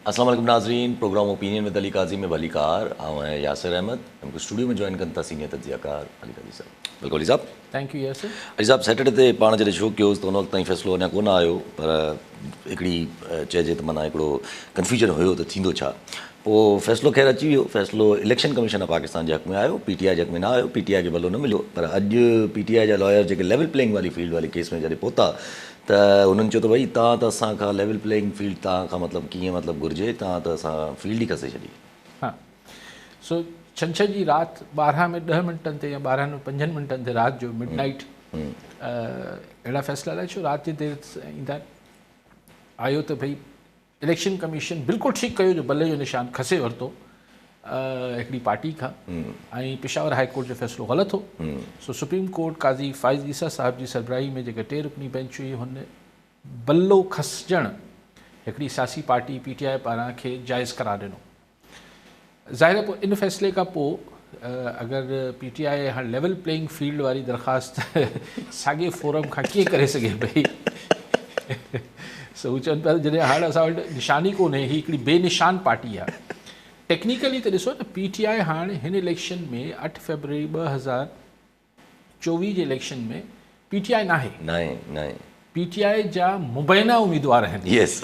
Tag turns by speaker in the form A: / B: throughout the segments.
A: السلام عليڪم ناظرين programme opinion with Ali Qazi ۾ ڀليڪار آئون آهيان ياسر احمد ۽ مونکي اسٽوڊيو ۾ جوائن ڪن ٿا سينيئر تجزيه ڪار علي قاضي صاحب welcome Ali صاحب.
B: Thank you Yasir.
A: Ali صاحب سيٽرڊي تي پاڻ جڏهن شو ڪيو ته ان وقت تائين فيصلو اڃا ڪونه آيو پر هڪڙي چئجي ته معنيٰ هڪڙو ڪنفيوجن هيو ته ٿيندو ڇا پوء فيصلو خير اچي ويو فيصلو اليڪشن ڪميشن آف پاڪستان جي حق ۾ آيو پي ٽي آء جي حق ۾ نه آيو پي ٽي آء کي بلو نه مليو پر اڄ پي ٽي آء جا لائر جيڪي ليول پليئنگ واري فيلڊ واري ڪيس ۾ جڏهن پهتا ته هنن چيو ته ڀئي تان ته اسان کان ليول پليئنگ فيلڊ تان کان مطلب ڪيئن مطلب گهرجي تان ته اسان فيلڊ ئي کسي ڇڏي.
B: ها سو ڇنڇر جي رات 12 ۾ 10 منٽن تي يا 12 ۾ 5 منٽن تي رات جو مڊ نائيٽ اهڙا فيصلا الائي ڇو رات جي دير ايندا آهن آيو ته ڀئي اليڪشن ڪميشن بلڪل ٺيڪ ڪيو جو بلي جو نشان کسي ورتو هڪڙي پارٽي کان ۽ پشاور هائي ڪورٽ جو فيصلو غلط هو سو سپريم ڪورٽ قاضي فائز عيسيٰ صاحب جي سربراهي ۾ جيڪا ٽي رڪني بينچ هئي هن بلو کسجڻ هڪڙي سياسي پارٽي پي ٽي آء پاران کي جائز قرار ڏنو. ظاهر آهي پوء ان فيصلي کان پوء اگر پي ٽي آء هاڻ ليول پليئنگ فيلڊ واري درخواست ساڳي فورم کان ڪيئن ڪري سگهي پئي سو هو چون پيا جڏهن هاڻ اسان وٽ نشان ئي ڪونهي هي هڪڙي بي نشان پارٽي آهي ٽيڪنيڪلي ته ڏسو نه پي ٽي آء هاڻ هن اليڪشن ۾ 8 فيبروري 2024 جي اليڪشن ۾ پي ٽي آء ناهي.
A: ناهي ناهي.
B: پي ٽي آء جا مبينا اميدوار آهن.
A: يس.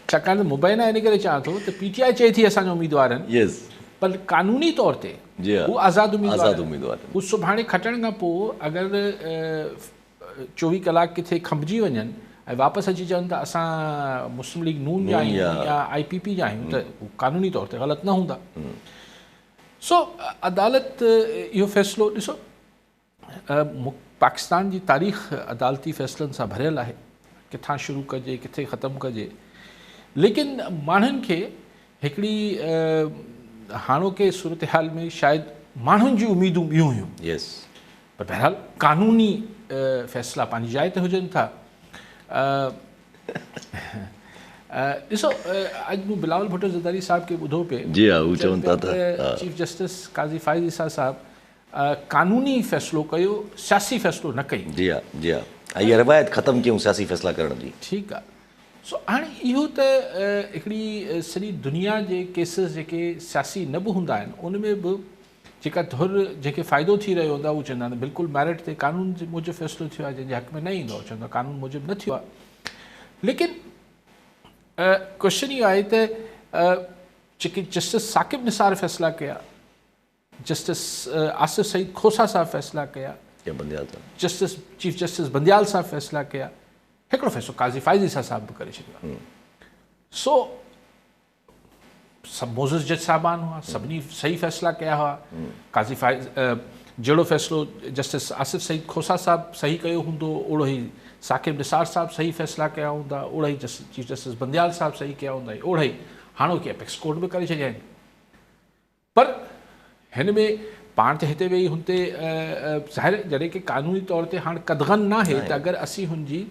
B: ڇاڪاڻ ته مبينا ان ڪري چوان ٿو ته پي ٽي آء چئي ٿي اسان جا اميدوار آهن.
A: يس.
B: پر قانوني طور تي
A: جي ها.
B: هو آزاد اميدوار
A: آزاد
B: آهن.
A: اميدوار آهن.
B: هو سڀاڻي کٽڻ کان پوء اگر 24 ڪلاڪ ڪٿي کنڀجي وڃن ۽ واپس اچي چون ته اسان مسلم ليگ نون جا آهيون يا آء پي پي جا آهيون ته هو قانوني طور تي غلط نه هوندا. سو عدالت اهو فيصلو ڏسو پاڪستان جي تاريخ عدالتي فيصلن سان ڀريل آهي ڪٿان شروع ڪجي ڪٿي ختم ڪجي ليڪن ماڻهن کي هڪڙي هاڻوڪي صورتحال ۾ شايد ماڻهن جون اميدون ٻيون هيون
A: يس
B: پر بهرحال قانوني فيصلا پنهنجي جاء تي هجن ٿا ڏسو اڄ مون بلاول ڀٽو زرداري صاحب کي ٻڌو پئي
A: جي ها هو چون ٿا ته
B: چيف جسٽس قاضي فائز عيسيٰ صاحب قانوني فيصلو ڪيو سياسي فيصلو نه ڪيو.
A: جي ها جي ها اها روايت ختم ڪيون سياسي فيصلا ڪرڻ جي.
B: ٺيڪ آ سو هاڻي اهو ته هڪڙي سڄي دنيا جي ڪيسز جيڪي سياسي نه به هوندا آهن ان ۾ به جيڪا ڌر جنهن کي فائدو ٿي رهيو هوندو آهي اهو چوندا آهن ته بلڪل ميرٽ تي قانون موجب فيصلو ٿيو آهي جنهن جي حق ۾ نه ايندو آهي اهو چوندو آهي قانون موجب نه ٿيو آهي ليڪن ڪوشچن اهو آهي ته جيڪي جسٽس ثاقب نثار فيصلا ڪيا جسٽس آصف سعيد کوسا صاحب فيصلا ڪيا جسٽس چيف جسٽس بنديال صاحب فيصلا ڪيا هڪڙو فيصلو قاضي فائز عيسيٰ صاحب به ڪري ڇڏيو آهي سو سڀ معزز جج صاحبان هئا سڀني صحيح فيصلا ڪيا هئا قاضي فائز جهڙو فيصلو جسٽس آصف سعيد کوسا صاحب صحيح ڪيو هوندو اوڙو ئي ثاقب نثار صاحب صحيح فيصلا ڪيا هوندا اوڙا ئي چيف جسٽس بنديال صاحب صحيح ڪيا هوندا اوڙا ئي هاڻوڪي اپيڪس ڪورٽ به ڪري ڇڏيا آهن پر هن ۾ پاڻ ته هتي ويهي هن تي ظاهر جڏهن ڪي قانوني طور تي هاڻ قدغن ناهي ته اگر اسين هن جي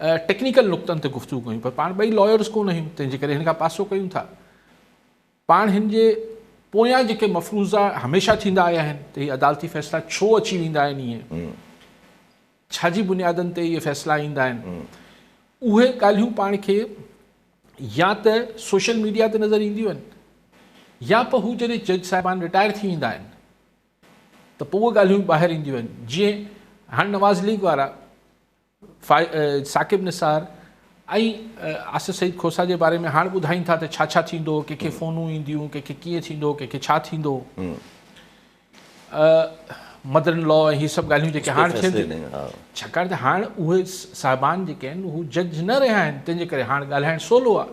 B: ٽيڪنيڪل نقطن تي گفتگو ڪيون پر پاڻ ٻئي لائرز ڪونه آهيون تنهن جي ڪري هن کان پاسو ڪيون ٿا پاڻ هن جي پويان جيڪي مفروضا هميشه ٿيندا آيا آهن ته هي عدالتي فيصلا ڇو اچي ويندا آهن ائين ڇا جي بنيادن تي اهي فيصلا ايندا آهن اهي ڳالهيون پاڻ کي يا ته سوشل ميڊيا تي نظر اينديون آهن يا پوء هو جڏهن جج صاحبان رٽائر ٿي ويندا آهن ته پوء اهي ڳالهيون ٻاهر اينديون آهن جيئن هاڻ نواز ليگ وارا ثاقب نثار ۽ آصف سعيد کوسا جي باري ۾ هاڻ ٻڌائين ٿا ته ڇا ڇا ٿيندو ڪنهن کي فونون اينديون ڪنهن کي ڪيئن ٿيندو ڪنهن کي ڇا ٿيندو مدر ان لا ۽ هي سڀ ڳالهيون جيڪي هاڻ ٿين ٿيون ڇاڪاڻ ته هاڻ اهي صاحبان جيڪي آهن هو جج نه رهيا آهن تنهن جي ڪري هاڻ ڳالهائڻ سولو آهي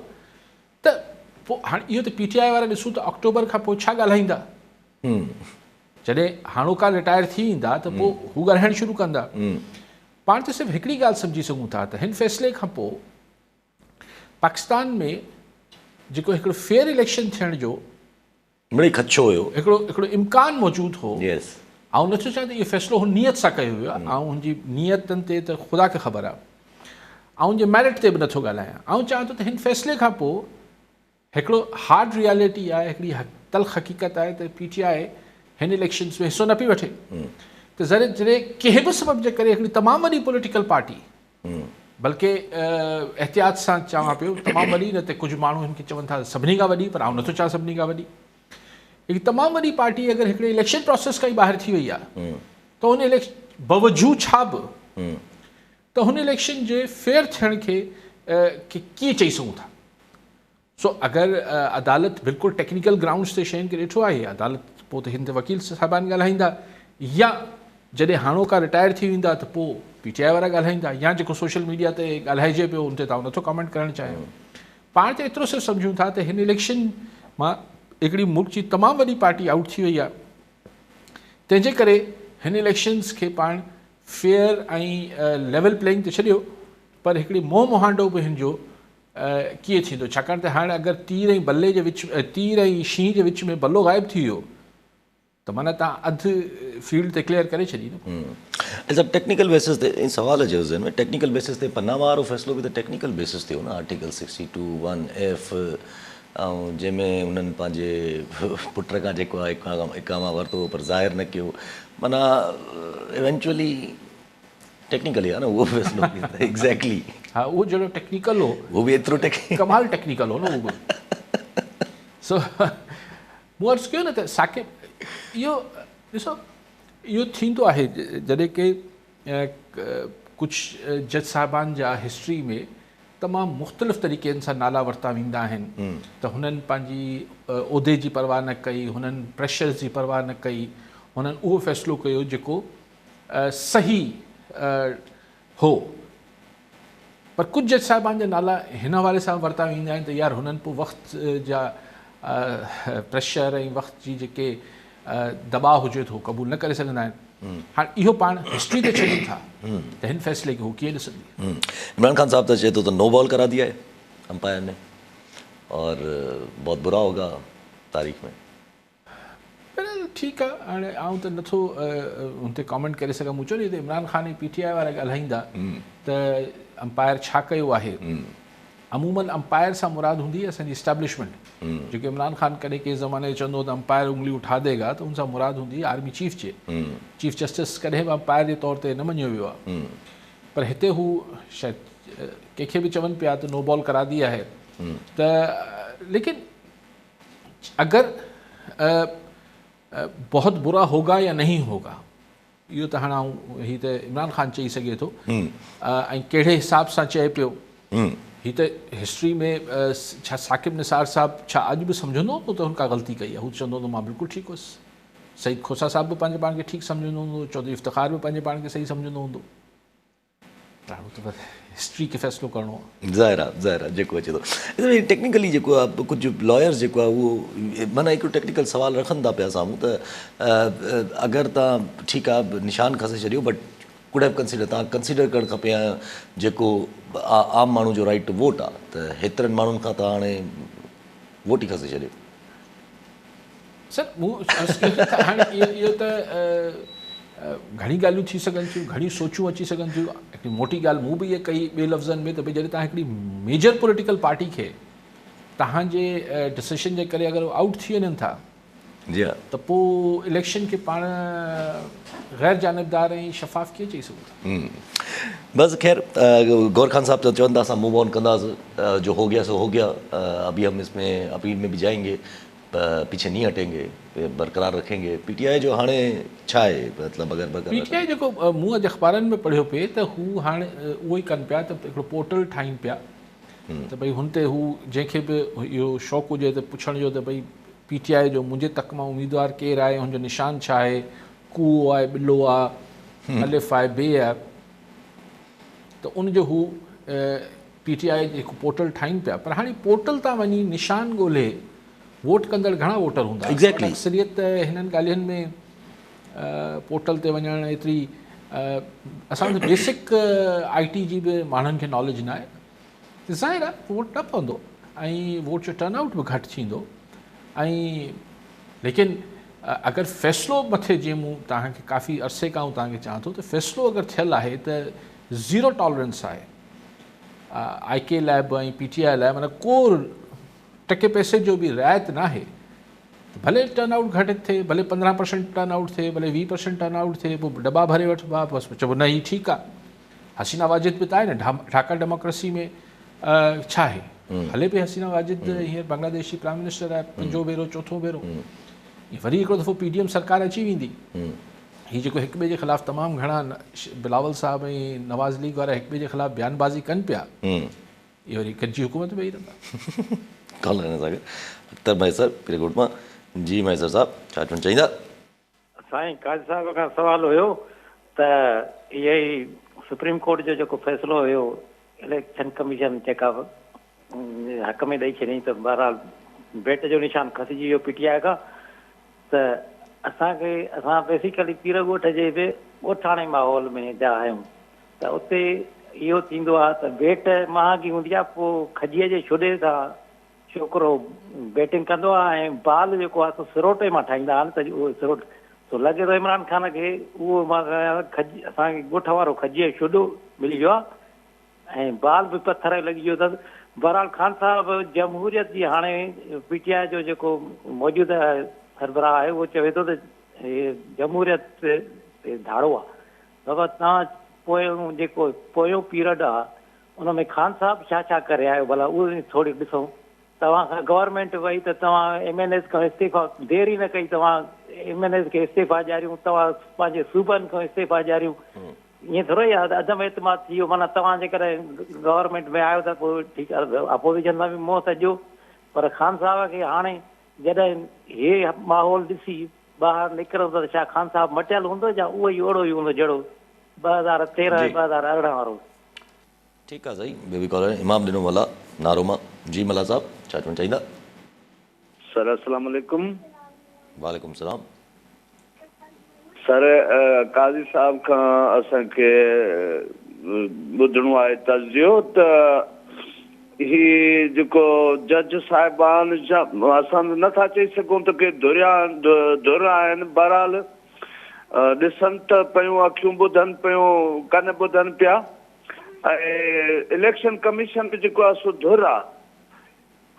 B: ته پوء هاڻ اهو ته پي ٽي آء وارا ڏسون ته آڪٽوبر کان پوء ڇا ڳالهائيندا جڏهن هاڻوڪا رٽائر ٿي ويندا ته پوء هو ڳالهائڻ شروع ڪندا پاڻ ته صرف هڪڙي ڳالهه سمجهي سگهون ٿا ته هن فيصلي کان پوء پاڪستان ۾ جيڪو هڪڙو فيئر اليڪشن ٿيڻ جو
A: مڙئي خدشو هيو.
B: هڪڙو هڪڙو امڪان موجود هو.
A: Yes.
B: آئون نٿو چوان ته اهو فيصلو هن نيت سان ڪيو ويو آهي. آئون هن جي نيتن تي ته خدا کي خبر آهي. آئون هن جي ميرٽ تي به نٿو ڳالهايان. آئون چوان ٿو ته هن فيصلي کان پوء هڪڙو هارڊ ريالٽي آهي، هڪڙي تلخ حقيقت آهي ته پي ٽي آء هن اليڪشنز ۾ حصو نه پئي وٺي. ته ذري جڏهن ڪنهن به سبب جي ڪري هڪڙي تمام وڏي پوليٽيڪل پارٽي बल्कि एहतियात सां चवां पियो तमामु वॾी न त कुझु माण्हू हिन खे चवनि था सभिनी खां वॾी, पर आउं नथो चाहियां सभिनी खां वॾी। हिकु तमामु वॾी पार्टी अगरि हिकिड़े इलेक्शन प्रोसेस खां ई ॿाहिरि थी वई आहे त हुन इलेक्शन बावजूद छा बि त हुन इलेक्शन जे फेयर थियण खे कीअं चई सघूं था? सो अगरि अदालत बिल्कुलु टेक्निकल ग्राउंड्स ते शयुनि खे ॾिठो आहे अदालत, पोइ त हिन ते वकील साहिबान ॻाल्हाईंदा, या जॾहिं हाणोका रिटायर थी वेंदा त पोइ पीटीआई वारा ॻाल्हाईंदा, या जेको सोशल मीडिया ते ॻाल्हाइजे पियो उन ते त आउं नथो कमेंट करणु चाहियां। पाण त एतिरो सिर्फ़ु सम्झूं था त हिन इलेक्शन मां हिकिड़ी मुल्क जी तमामु वॾी पार्टी आउट थी वई आहे, तंहिंजे करे हिन इलेक्शन्स खे पाण फेयर ऐं लेवल प्लेइंग ते छॾियो, पर हिकिड़ी मोह मुहांडो बि हिन जो कीअं थींदो? छाकाणि त हाणे अगरि तीर ऐं बल्ले जे विच, तीर ऐं शींहं जे विच में बल्लो ग़ाइबु थी वियो त माना तव्हां अधु फील्ड ते क्लियर करे छॾी न।
A: अच्छा, टेक्निकल बेसिस ते सवाल अचे ज़हन में, टेक्निकल बेसिस ते पनामा वारो फ़ैसिलो बि त टेक्निकल बेसिस ते हो न, आर्टिकल 62(1)(f), ऐं जंहिंमें हुननि पंहिंजे पुट खां जेको आहे इकामा वरितो पर ज़ाहिर न कयो, माना इवेंचुअली टेक्निकली आहे न उहो फ़ैसिलो। एग्ज़ैक्टली,
B: हा, उहो जहिड़ो टेक्निकल हो,
A: उहो बि एतिरो
B: कमाल टेक्निकल हो न उहो बि। सो मूं अर्ज़ु कयो न त साकिब, इहो ॾिसो, इहो थींदो आहे जॾहिं की कुझु जज साहिबान जा हिस्ट्री में तमामु मुख़्तलिफ़ तरीक़नि सां नाला वरिता वेंदा आहिनि त हुननि पंहिंजी उहिदे जी परवाह न कई, हुननि प्रेशर्स जी परवाह न कई, हुननि उहो फ़ैसिलो कयो जेको सही हो। पर कुझु जज साहिबान जा नाला हिन हवाले सां वरिता वेंदा आहिनि त यार हुननि पोइ वक़्त जा प्रेशर ऐं वक़्त जी जेके दबाव हुजे थो क़बूल न करे सघंदा आहिनि। हाणे इहो पाण हिस्ट्री ते छॾियूं था त हिन फ़ैसिले खे हू कीअं ॾिसंदी।
A: इमरान खान साहब त चए थो त नो बॉल करा दिया है अंपायर ने और बहुत बुरा होगा तारीख़ में।
B: ठीकु आहे, हाणे आउं त नथो हुन ते कमेंट करे सघां। मूं चयो नी त इमरान ख़ान ऐं पीटीआई वारा ॻाल्हाईंदा त अंपायर छा कयो आहे। अमूमन अंपायर सां मुराद हूंदी असांजी इस्टेब्लिशमेंट, जेको इमरान ख़ान कॾहिं कंहिं ज़माने चवंदो त अंपायर उंगली उठा देगा, त उन सां मुराद हूंदी आर्मी चीफ जे। चीफ जस्टिस कॾहिं बि अंपायर जे तौर ते न मञियो वियो आहे, पर हिते हू शायदि कंहिंखे बि चवनि पिया त नो बॉल करा दी आहे त, लेकिन अगरि बहुत बुरा होगा या नहीं होगा इहो त हाणे आउं हीअ त इमरान ख़ान चई सघे थो ऐं कहिड़े हिसाब सां चए पियो। हीअ त हिस्ट्री में छा साकिब निसार साहिबु छा अॼु बि सम्झंदो हूंदो त हुन का ग़लती कई आहे? हू चवंदो हूंदो मां बिल्कुलु ठीकु हुउसि। सईद खोसा साहिबु बि पंहिंजे पाण खे ठीकु सम्झंदो हूंदो, चौधरी इफ़्तिखार बि पंहिंजे पाण खे सही सम्झंदो हूंदो। त हिस्ट्री खे फ़ैसिलो करिणो आहे।
A: ज़ाहिर आहे, ज़ाहिर आहे जेको अचे थो। टेक्निकली जेको आहे कुझु लॉयर्स जेको आहे उहो माना हिकिड़ो टेक्निकल सवाल रखनि था पिया साम्हूं त अगरि तव्हां ठीकु आहे निशान खसे छॾियो, बट could have consider, तव्हां कंसिडर करणु खपे जेको आम माण्हू जो राइट टू वोट आहे, त हेतिरनि माण्हुनि खां तव्हां हाणे वोट ई खसे छॾियो।
B: सर मूं हाणे इहो त घणी ॻाल्हियूं थी सघनि थियूं, घणी सोचूं अची सघनि थियूं। हिकिड़ी मोटी ॻाल्हि मूं बि इहा कई ॿिए लफ़्ज़नि में त भई जॾहिं तव्हां हिकिड़ी मेजर पॉलिटिकल पार्टी खे तव्हांजे डिसीजन जे करे अगरि आउट थी वञनि था
A: जी हा,
B: त पोइ इलेक्शन खे पाण ग़ैर जानिबदार ऐं शफ़ाफ़ कीअं चई सघूं था?
A: बसि ख़ैर, गौर खान साहब त चवनि था असां मूव ऑन कंदासीं, जो हो गया सो हो गया, अभी हम इसमें अपील में भी जाएंगे, पीछे नहीं हटेंगे, बरकरार रखेंगे। पीटीआई जो हाणे छा आहे मतिलबु अगरि बरकरार
B: पीटीआई जेको मूं अॼु अख़बारनि में पढ़ियो पिए त हू हाणे उहो ई कनि पिया त हिकिड़ो पोर्टल ठाहिनि पिया त भई हुन ते हू जंहिंखे बि इहो शौक़ु हुजे त पुछण जो त भई पीटीआई जो मुंहिंजे तक मां उमेदवार केरु आहे, हुनजो निशान छा आहे, कुओ आहे, बिलो आहे, अलिफ आहे, बे आहे, त उनजो हू पीटीआई जेको पोर्टल ठाहिनि पिया। पर हाणे पोर्टल तां वञी निशान ॻोल्हे वोट कंदड़ घणा वोटर हूंदा।
A: एग्जैक्टली,
B: अक्सरियत हिननि ॻाल्हियुनि में पोर्टल ते वञणु एतिरी असांखे बेसिक IT जी बि माण्हुनि खे नॉलेज न आहे, त ज़ाहिर आहे वोट न पवंदो ऐं वोट जो टर्न आउट बि घटि थींदो। ऐं लेकिन अगरि फ़ैसिलो मथे जीअं मूं तव्हांखे काफ़ी अरसे खां तव्हांखे चवां थो त फ़ैसिलो अगरि थियल आहे त ज़ीरो टॉलरेंस आहे आई के लाइ बि ऐं पीटीआई लाइ, माना को टके पैसे जो बि रिआयत न आहे। भले टर्न आउट घटि थिए, भले 15% टर्न आउट थिए, भले 20% टर्न आउट थिए, पोइ डॿा भरे वठिबा, बसि चइबो न हीअ ठीकु आहे। حسينا واجد به ته آهي نه ڍاڪا ڊيموڪريسي ۾ ڇا آهي هلي پئي حسينا واجد هينئر بنگلاديش جي پرائم منسٽر آهي پنجون ڀيرو چوٿون ڀيرو وري هڪڙو دفعو پي ڊي ايم سرڪار اچي ويندي. هي جيڪو هڪ ٻئي جي خلاف تمام گهڻا بلاول صاحب ۽ نواز ليگ وارا هڪ ٻئي جي خلاف بيان بازي ڪن پيا اهي وري گڏجي حڪومت ۾ ويهي رهندا.
A: ڪالر هن سان گڏ اختر مهيسر پيرڪوٽ مان جي مهيسر صاحب ڇا چوڻ چاهيندا.
C: سائين قاضي صاحب کان سوال هيو ته اهي ئي سپريم ڪورٽ جو جيڪو فيصلو هيو اليڪشن ڪميشن جيڪا حق ۾ ڏئي ڇڏيائين ته بهرحال بيٽ جو نشان کسجي ويو پي ٽي آء کان ته اسان کي اسان بيسيڪلي پير ڳوٺ جي به ڳوٺاڻي ماحول ۾ جا آهيون ته اتي اهو ٿيندو آهي ته بيٽ مهانگي هوندي آهي پوء کجيء جي ڇوڏي سان ڇوڪرو بيٽنگ ڪندو آهي ۽ بال جيڪو آهي سو سروٽي مان ٺاهيندا آهن ته اهو سروٽ سو لڳي ٿو عمران خان کي اهو مان کجي اسان کي ڳوٺ وارو کجيء جو ڇوڏو ملي ويو آهي ۽ بال به پٿر جو لڳي ويو اٿس بهرحال خان صاحب جمهوريت جي هاڻي پي ٽي آء جو جيڪو موجوده سربراهه آهي اهو چوي ٿو ته هي جمهوريت تي ڌاڙو آهي بابا توهان پويون جيڪو پويون پيرڊ آهي ان ۾ خان صاحب ڇا ڇا ڪري آيو ڀلا اهو به ٿوري ڏسون. توهان کان گورنمينٽ وئي ته توهان ايم اين ايز کان استعيفا دير ئي نه ڪئي توهان ايم اين ايز کي استعيفا ڏياريون توهان پنهنجي صوبن کان استعيفا ڏياريون ائين ٿورو ئي آهي ته عدم اعتماد ٿي ويو معنيٰ توهان جيڪڏهن گورنمينٽ ۾ آيو ته پوء ٺيڪ آهي اپوزيشن سان به منهن ته ڏيو پر خان صاحب کي هاڻي جڏهن هي ماحول ڏسي ٻاهر نڪرندو ته ڇا خان صاحب مٽيل هوندو يا اهو ئي اوڙو ئي هوندو جهڙو 2013 2018 وارو.
A: ٺيڪ آ سائين ٻيو به ڪالر امام ڏنو ملاح نارو مان جي ملاح صاحب ڇا چوڻ چاهيندا.
D: سر السلام عليڪم.
A: وعليڪم السلام.
D: سر قاضي صاحب کان اسان کي ٻڌڻو آهي تجزيو ته هي جيڪو جج صاحبان اسان نه ٿا چئي سگهون ته ڪي ڌريا ڌر آهن بهرحال ڏسن ته پيون اکيون ٻڌن پيون ڪن ٻڌن پيا ۽ اليڪشن ڪميشن به جيڪو آهي سو ڌر آ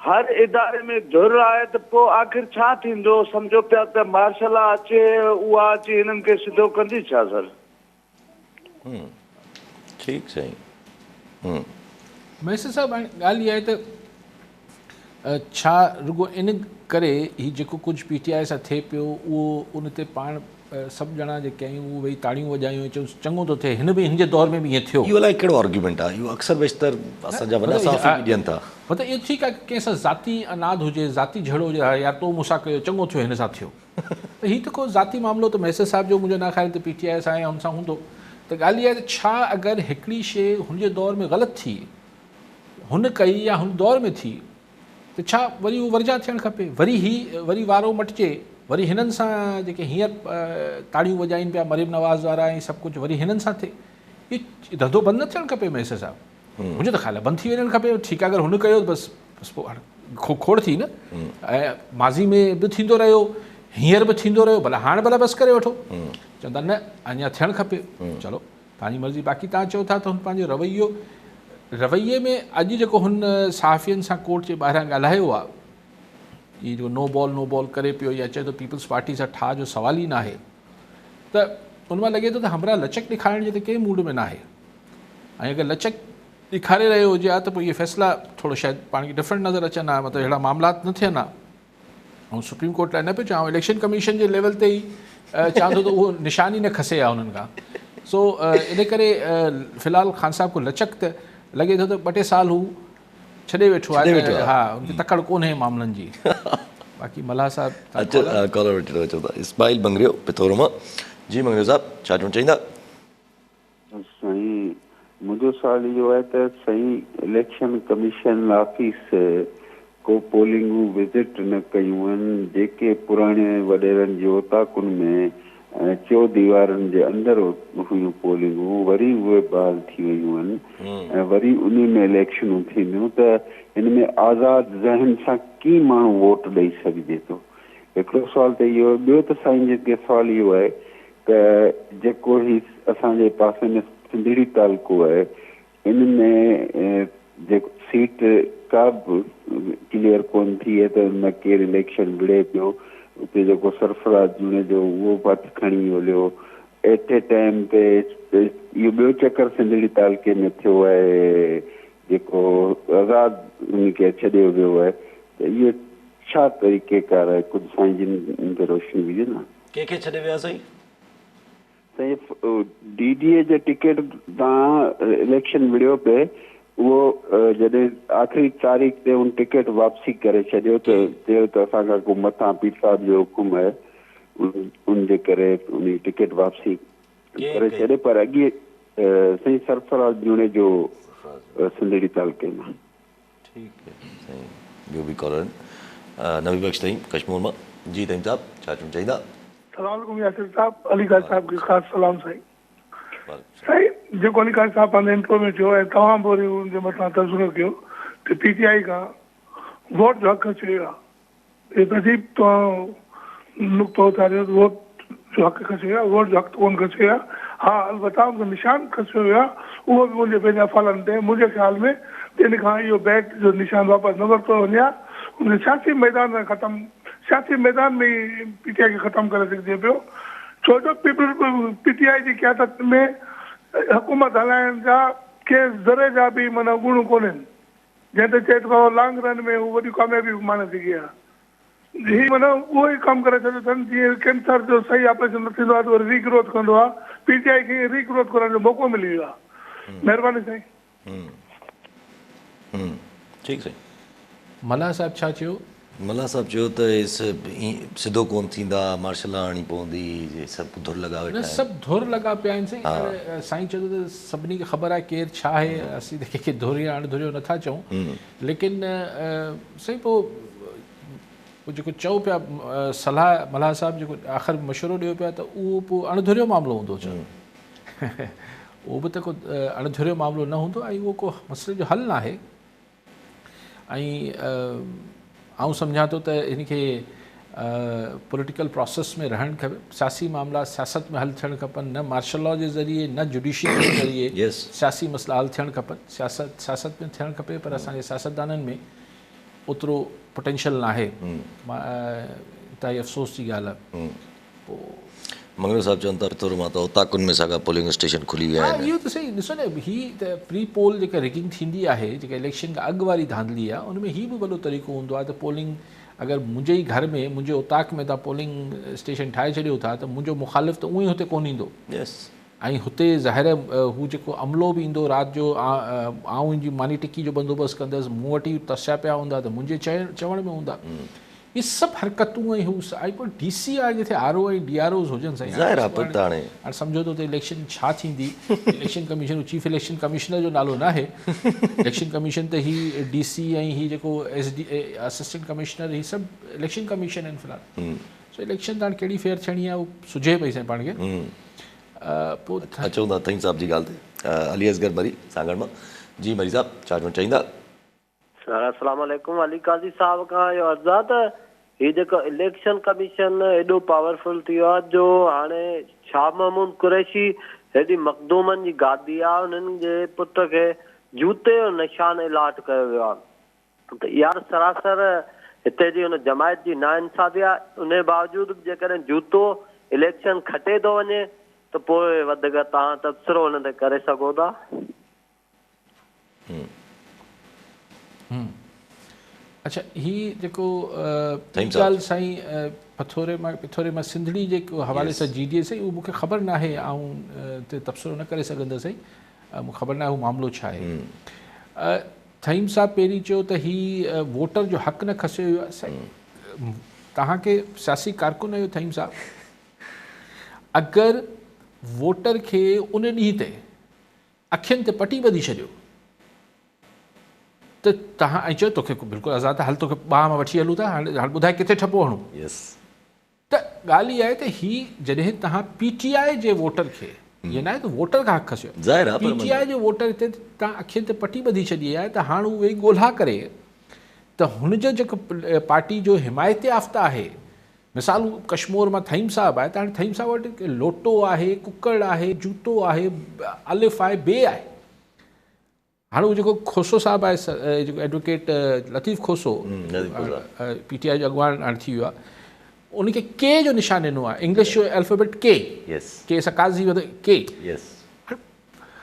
D: هر اداري ۾ ڌر آهي ته پوء آخر ڇا ٿيندو سمجهو پيا ته مارشل لا اچي اها اچي هنن کي سڌو ڪندي ڇا سر.
A: ٺيڪ سائين.
B: مهيسر صاحب هاڻي ڳالهه اها آهي ته ڇا رڳو ان ڪري هي جيڪو ڪجهه پي ٽي آء سان ٿئي پيو اهو ان تي پاڻ سڀ ڄڻا جيڪي آهيون اهو ويهي تاڙيون وڄايون ۽ چئون چڱو ٿو ٿئي هن به هن جي دور ۾ به ائين ٿيو.
A: اهو الائي ڪهڙو آرگيومينٽ آهي اهو اڪثر بيشتر اسان جا وڏا صحافي به ڏين ٿا.
B: مطلب اهو ٺيڪ آهي ڪنهن سان ذاتي عناد هجي ذاتي جهيڙو هجي ها يار تو مون سان ڪيو چڱو ٿيو هن سان ٿيو ته هي ته ڪو ذاتي معاملو ته مهيسر صاحب جو منهنجو نه خيال ته پي ٽي آء سان يا هن سان هوندو ته ڳالهه اها آهي ته ڇا اگر هڪڙي شيء هن جي دور ۾ غلط ٿي هن ڪئي يا هن دور ۾ ٿي ته ڇا وري اهو ورجاء ٿيڻ کپي؟ وري هي وري وارو مٽجي وري هنن سان جيڪي هينئر تاڙيون وڄائين پيا مريم نواز وارا ۽ سڀ ڪجهه وري هنن سان ٿئي اهو ڌنڌو بند نه ٿيڻ کپي مهيسر صاحب منهنجو ته خيال آهي بند ٿي وڃڻ کپي ٺيڪ آهي اگر هن ڪيو ته بس بس پوء هاڻي کوڙ ٿي نه ۽ ماضي ۾ به ٿيندو رهيو هينئر به ٿيندو رهيو ڀلا هاڻ ڀلا بس ڪري وٺو چوندا نه اڃا ٿيڻ کپي چلو توهان جي مرضي باقي توهان چئو ٿا ته هن پنهنجو رويو رويي ۾ اڄ جيڪو هن صحافين سان ڪورٽ جي ٻاهران ڳالهايو آهي هي جيڪو نو بال نو بال ڪري پيو يا چئي ٿو پيپلز پارٽي سان ٺاهه جو سوال ئي ناهي ته ان مان لڳي ٿو ته همراهه لچڪ ڏيکارڻ جي ته ڪنهن موڊ ۾ ناهي ۽ اگر لچڪ ڏيکاري رهيو هجي ها ته پوء اهي فيصلا ٿورو شايد پاڻ کي ڊفرنٽ نظر اچن ها مطلب اهڙا معاملات نه ٿين ها آئون سپريم ڪورٽ لاء نه پيو چوان، آئون اليڪشن ڪميشن جي ليول تي ئي چوان ٿو ته اهو نشان ئي نه کسي ها انهن کان. سو ان ڪري في الحال خان صاحب ڪو لچڪ ته لڳي ٿو ته ٻه ٽي سال هو ڇڏي ويٺو آهي ته ها ان کي تڪڙ ڪونهي معاملن جي. باقي ملاح صاحب
A: تان ڪالر. ڪالر وٺي ٿو اچون ٿا اسماعيل مڱريو پٿورو مان. جي مڱريو صاحب ڇا چوڻ چاهيندا؟
D: سائين منهنجو سوال اهو آهي ته سائين اليڪشن ڪميشن آفيس ڪو پولنگون وزٽ نه ڪيون آهن جيڪي پراڻي وڏيرن جي اوطاقن ۾ ۽ چو ديوارن جي اندر هيون پولنگون وري اهي بحال ٿي ويون آهن ۽ وري انهي ۾ اليڪشنون ٿينديون ته ان ۾ آزاد ذهن سان ڪيئن ماڻهو ووٽ ڏئي سگهجي ٿو هڪڙو سوال ته اهو ٻيو ته سائين جن کي سوال اهو آهي ته جيڪو هي اسان جي پاسي ۾ سنڌڙي تعلقو آهي ان ۾ جيڪو سيٽ ڪا به ڪليئر ڪون ٿي آهي ته ان ۾ ڪير اليڪشن وڙهي پيو اتي جيڪو سرفراز جوڻيجو اهو به هٿ کڻي هليو ايٽ اي ٽائيم تي اهو ٻيو چڪر سنڌڙي تعلقي ۾ ٿيو آهي جيڪو آزاد ان کي ڇڏيو ويو آهي ته اهو ڇا طريقيڪار آهي ڪجهه سائين جن ان تي روشني وجهي نه.
A: ڪنهن کي ڇڏي ويا سائين؟
D: سائين ڊي ڊي اي جي ٽڪيٽ تان اليڪشن وڙهيو پئي اهو جڏهن آخري تاريخ تي ان ٽڪيٽ واپسي ڪري ڇڏيو ته چيو ته اسان کان ڪو مٿان پير صاحب جو حڪم آهي ان جي ڪري ان جي ٽڪيٽ واپسي ڪري ڇڏي پر اڳي سائين سرفراز جوڻيجو سنڌڙي تعلقي مان.
A: ٺيڪ سائين ٻيو به ڪالر آهن نبي بخش تائين ڪشمور مان جي تائين صاحب ڇا چوڻ چاهيندا.
E: سلام عليڪم ياسر صاحب علي قاضي صاحب کي خاص سلام سائين سائين جيڪو علي قاضي صاحب پنهنجي انٽرو ۾ چيو ۽ توهان به وري ان جي مٿان تبصرو ڪيو ته پي ٽي آئي کان ووٽ جو حق کسيو ويو آهي هي ته عجيب توهان نقطو اٿاريو ته ووٽ جو حق کسيو ويو آهي، ووٽ جو حق ته ڪونه کسيو ويو آهي، ها البته ان جو نشان کسيو ويو آهي، اهو به منهنجي پنهنجي افعالن تي، منهنجي خيال ۾ ته ان کان اهو بيٽ جو نشان واپس نه ورتو وڃي ها، ان کي سياسي ميدان سان ختم، سياسي ميدان ۾ ئي پي ٽي آء کي ختم ڪري سگهجي پيو، ڇو جو پي ٽي آء جي قيادت ۾ حڪومت هلائڻ جا ڪي ذري جا به معنيٰ گڻ ڪونهن. جنهن تي چئي ته بابا لانگ رن ۾ هو وڏيون ڪاميابيون به ماڻي سگهي ها. هي معنيٰ اهو ئي ڪم ڪري ڇڏيو اٿن جيئن ڪينسر جو صحيح آپريشن نه ٿيندو آهي ته وري ري گروٿ ڪندو آهي. پي ٽي آء کي ائين ري گروٿ ڪرڻ جو موقعو ملي ويو آهي. مهرباني سائين.
A: ٺيڪ سائين.
B: ملاح صاحب ڇا چيو؟
A: ملاح صاحب چيو ته اهي سڌو ڪونه ٿيندا، مارشل لا آڻڻي پوندي، اهي سڀ ڌر لڳا ويٺا
B: نه
A: آهن.
B: سڀ ڌر لڳا پيا آهن سائين، سائين چيو ته سڀني کي خبر آهي ڪير ڇا آهي، اسين ته ڪنهن کي ڌر يا اڻ ڌريو نٿا چئون، ليڪن سائين پوء جيڪو چئو پيا صلاح ملاح صاحب جيڪو آخر مشورو ڏيو پيا ته اهو پوء اڻ ڌريو معاملو هوندو ڇا؟ اهو به ته ڪو اڻ ڌريو معاملو نه هوندو ۽ اهو ڪو مسئلي جو حل ناهي. ۽ آئون سمجهان ٿو ته هن کي پوليٽيڪل پراسيس ۾ رهڻ کپي، سياسي معاملا سياست ۾ حل ٿيڻ کپن، نه مارشل لا جي ذريعي نه جڊيشري جي ذريعي سياسي مسئلا حل ٿيڻ کپن، سياست سياست ۾ ٿيڻ کپي پر اسان جي سياستدانن ۾ اوترو پوٽينشل ناهي، انتهائي افسوس جي ڳالهه آهي. پوء.
A: مڱريو صاحب چون ٿا پٿورو مان ته اوطاقن ۾ ساڳا پولنگ اسٽيشن کلي ويا
B: ها
A: آهن.
B: اهو ته صحيح ڏسو نه هي ته پري پول جيڪا رگنگ ٿيندي آهي جيڪا اليڪشن کان اڳ واري ڌانڌلي آهي ان ۾ هي به وڏو طريقو هوندو آهي ته پولنگ اگر منهنجي ئي گهر ۾ منهنجي اوطاق ۾ توهان پولنگ اسٽيشن ٺاهي ڇڏيو ٿا ته منهنجو مخالف ته اونئي هتي ڪونه ايندو ۽ هتي ظاهر آهي هو جيڪو عملو به ايندو رات جو آئون ان جي ماني ٽڪي جو بندوبست ڪندس مون وٽ ئي ترسيا پيا هوندا ته منهنجي چوڻ ۾ هوندا اهي سڀ حرڪتون ۽ هو ۽ پوء ڊي سي آر جٿي R O ۽ D R Os هجن سائين
A: ظاهر آ پوء ته هاڻي.
B: هاڻي سمجهو ته اتي اليڪشن ڇا ٿيندي election commission chief election commissioner جو نالو ناهي اليڪشن ڪميشن ته هي ڊي سي ۽ هي جيڪو ايس ڊي اسسٽنٽ ڪمشنر هي سڀ اليڪشن ڪميشن آهن في الحال سو اليڪشن ته هاڻي ڪهڙي فيئر ٿيڻي آهي اهو سجهي پئي سائين پاڻ کي پوء
A: اچون ٿا ٿهيم صاحب جي ڳالهه تي علي اصغر مري سانگهڙ مان جي مري صاحب ڇا چوڻ چاهيندا.
F: سر السلام عليڪم علي قاضي صاحب کان اهو عرض آ ته هي جيڪو اليڪشن ڪميشن ايڏو پاورفل ٿي ويو آ جو هاڻي شاهه محمود قريشي هيڏي مخدومن جي گادي آ انهن جي پٽ کي جوتي جو نشان الاٽ ڪيو ويو آ ته اها ته سراسر هتي جي ان جماعت جي ناانصافي آ انهي باوجود به جيڪڏهن جوتو اليڪشن کٽي ٿو وڃي ته پوء وڌيڪ توهان تبصرو ان تي ڪري سگهو ٿا.
B: اڇا هي جيڪو ٻي ڳالهه سائين پٿوري مان پٿوري مان سنڌڙي جي حوالي سان جي ڊي اي سائين اهو مونکي خبر ناهي آئون تي تبصرو نه ڪري سگهندس سائين مونکي خبر ناهي اهو معاملو ڇا آهي ٿهيم صاحب پهرين چيو ته هي ووٽر جو حق نه کسيو ويو آهي سائين توهان کي سياسي ڪارڪن آهيو ٿهيم صاحب اگر ووٽر کي ان ڏينهن تي اکين تي پٽي ٻڌي ڇڏيو ته توهان ۽ چيو توکي بلڪل آزاد هل توکي ٻانهن مان وٺي هلون ٿا هاڻي هاڻي ٻڌاء ڪٿي ٺپو هڻون ته ڳالهه اها آهي ته هي جڏهن توهان پي ٽي آء جي ووٽر کي ائين ناهي ته ووٽر کان حق کسيو
A: ظاهر آهي
B: پي ٽي آء جي ووٽر تي توهان اکين تي پٽي ٻڌي ڇڏي آهي ته هاڻ هو ويهي ڳولها ڪري ته هن جو جيڪو پارٽي جو حمايت يافته آهي مثال هو ڪشمور مان ٿهيم صاحب آهي ته هاڻي ٿهيم صاحب وٽ لوٽو آهي، ڪڪڙ آهي، جوتو آهي، الف آهي، بي آهي. هاڻي هو جيڪو کوسو صاحب آهي جيڪو advocate Latif Khoso P T I جو اڳواڻ هاڻي ٿي ويو آهي. उनखे के जो निशान ॾिनो आहे, इंग्लिश जो अल्फ़ाबेट के, के सां काज़ी के।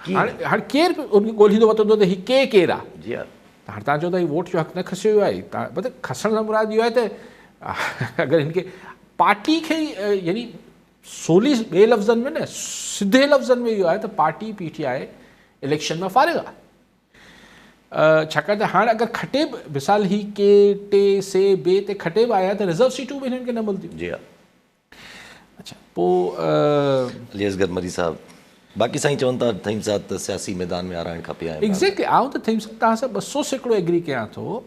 B: हाणे हाणे केरु उनखे ॻोल्हींदो वतंदो त हीउ के केरु आहे?
A: जी हा।
B: त हाणे तव्हां चओ था हीउ वोट जो हक़ न खसियो वियो आहे, तव्हां मतिलबु खसण सां मुराद इहो आहे त अगरि हिनखे पार्टी खे यानी सोली ॿिए लफ़्ज़नि में न, सिधे लफ़्ज़नि में इहो आहे त पार्टी पीटीआई इलेक्शन मां फ़ारिग़ आहे। छाकाणि त हाणे अगरि खटे बि, मिसाल ही के टे से बे ते खटे बि आया त रिज़र्व सीटूं बि हिननि खे न मिलंदियूं।
A: जी हा।
B: अच्छा, पोइ
A: अली असगर मरी साहिबु, बाक़ी साईं चवनि था थहीम साहिबु त सियासी मैदान में आराइणु खपे।
B: एग्ज़ैक्टली, आउं त थहीम साहिबु तव्हां सां 200% एग्री कयां थो।